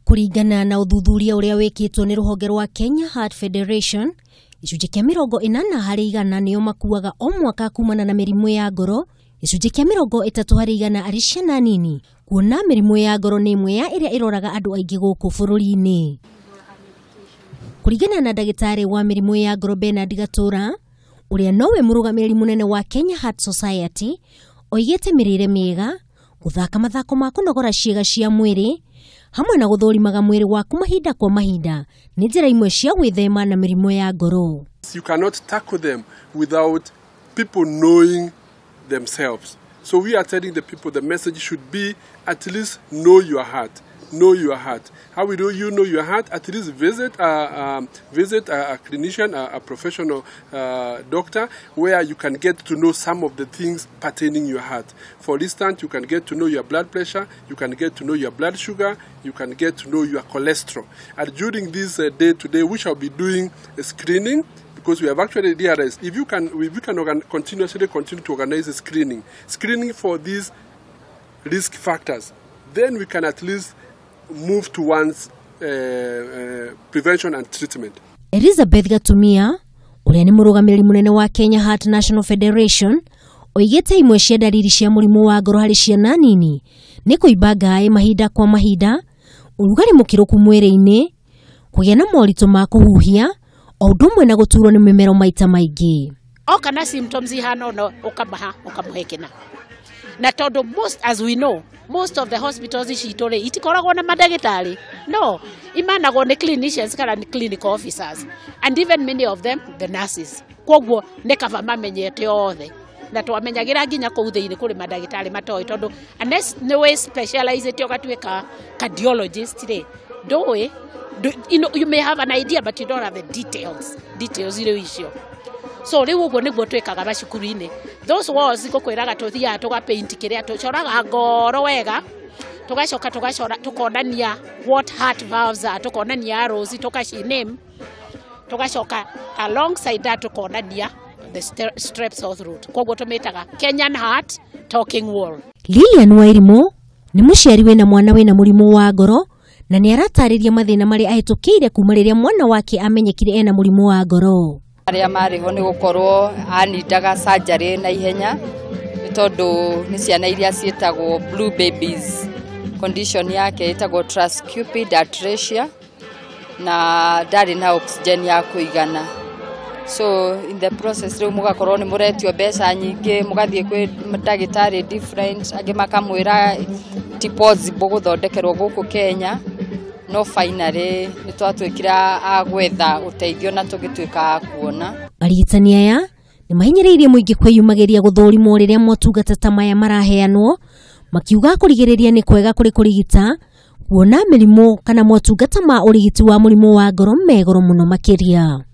Kũringana na ũthuthuria ũrĩa wĩkĩtwo nĩ rũhonge rwa Kenya Heart Federation, gĩcunjĩ kĩa 80% nĩo makuaga o mwaka kumana na mĩrimũ ya ngoro, gĩcunjĩ kĩa 30% arĩ ciana nini, kuona mĩrimũ ya ngoro nĩ ĩmwe ya ĩrĩa ĩroraga andũ aingĩ gũkũ bũrũri-inĩ. Kũringana na ndagĩtarĩ wa mĩrimũ ya ngoro Bernard Gatura, ũrĩa nowe mũrũgamĩrĩri mũnene wa Kenya Heart Society, oigĩte mĩrĩre mĩega, gũthaka mathako ma kũnogora ciĩga cia mwĩrĩ, hamwe na gũthũrimaga mwĩrĩ waku mahinda kwa mahinda nĩ njĩra imwe cia gwĩthema na mĩrimũ ya ngoro. You cannot tackle them without people knowing themselves. So we are telling the people the message should be at least know your heart. Know your heart. How will you know your heart? At least visit a clinician, a professional doctor, where you can get to know some of the things pertaining your heart. For instance, you can get to know your blood pressure, you can get to know your blood sugar, you can get to know your cholesterol. And during this day today, we shall be doing a screening, because we have actually realized if you can, if we can continuously continue to organize a screening for these risk factors, then we can at least move towards prevention and treatment. Elizabeth Gatumia, ũrĩa nĩ mũrũgamĩrĩri mũnene wa Kenya Heart National Federation, oigĩte imwe cia ndariri cia mũrimũ wa ngoro harĩ ciana nini nĩ kũimba ngaĩ mahinda kwa mahinda, ũrugarĩ mũkĩrũku mwĩrĩ-inĩ, kũgĩa na moritũ ma kũhuhia, o ũndũ ũmwe na gũturwo nĩ mĩmero maita maingĩ. Oka na symptoms ihana no ũkamaha ũkamũhe kĩna. Na tondũ most, as we know, most of the hospitals citũ rĩ itikoragwo na mandagĩtarĩ, no imanagwo nĩ clinicians kana nĩ clinical officers, and even many of them the nurses. Koguo nĩ kaba mamenyete othe, na twamenyagĩra nginya kũu thĩinĩ kũrĩ mandagĩtarĩ matoĩ, tondũ unless nĩ wĩ specialized ũgatuĩka cardiologist rĩ, ndũĩ, you know, you may have an idea but you don't have the details rĩu icio. So rĩu ũguo nĩguo twĩkaga macukuru-inĩ. Those walls ngũkwĩraga tũthiaga tũgapaint kĩrĩa tũcoraga ngoro wega, tũgacoka tũgacora tũkonania what heart valves are, tũkonania arrows, tũkaci name, tũgacoka alongside that tũkonania the strep sore throat. Koguo tũmĩtaga Kenyan Heart Talking Wall. Lilian Wairimu nĩ mũciari wĩna mwana wĩna mũrimũ wa ngoro na nĩ aratarĩria mathĩna marĩa ahĩtũkĩire kuma rĩrĩa mwana wake amenyekire ena mũrimũ wa ngoro. Arĩa marĩ ho nĩ gũkorwo anindaga surgery na ihenya nĩ tondũ nĩ ciana iria ciĩtagwo blue babies, condition yake ĩtagwo tricuspid atresia na ndarĩ na oxygen ya kũigana. So in the process rĩu mũgakorwo nĩ mũretio mbeca nyingĩ, mũgathiĩ kwĩ ndagĩtarĩ different, angĩ makamwĩra ti possible gũthondekerwo gũkũ Kenya, no finally nĩ twatuĩkire a gwetha ũteithio na tũgĩtuĩka a kuona. Arigitani aya nĩ mahinyĩrĩirie mũingĩ kwĩyumagĩria gũthũrimwo rĩrĩa motungata ta maya maraheanwo, makiuga kũrigĩrĩria nĩ kwega kũrĩ kũrigita, kuona mĩrimũ kana motungata ma ũrigiti wa mũrimũ wa ngoro me goro mũno makĩria.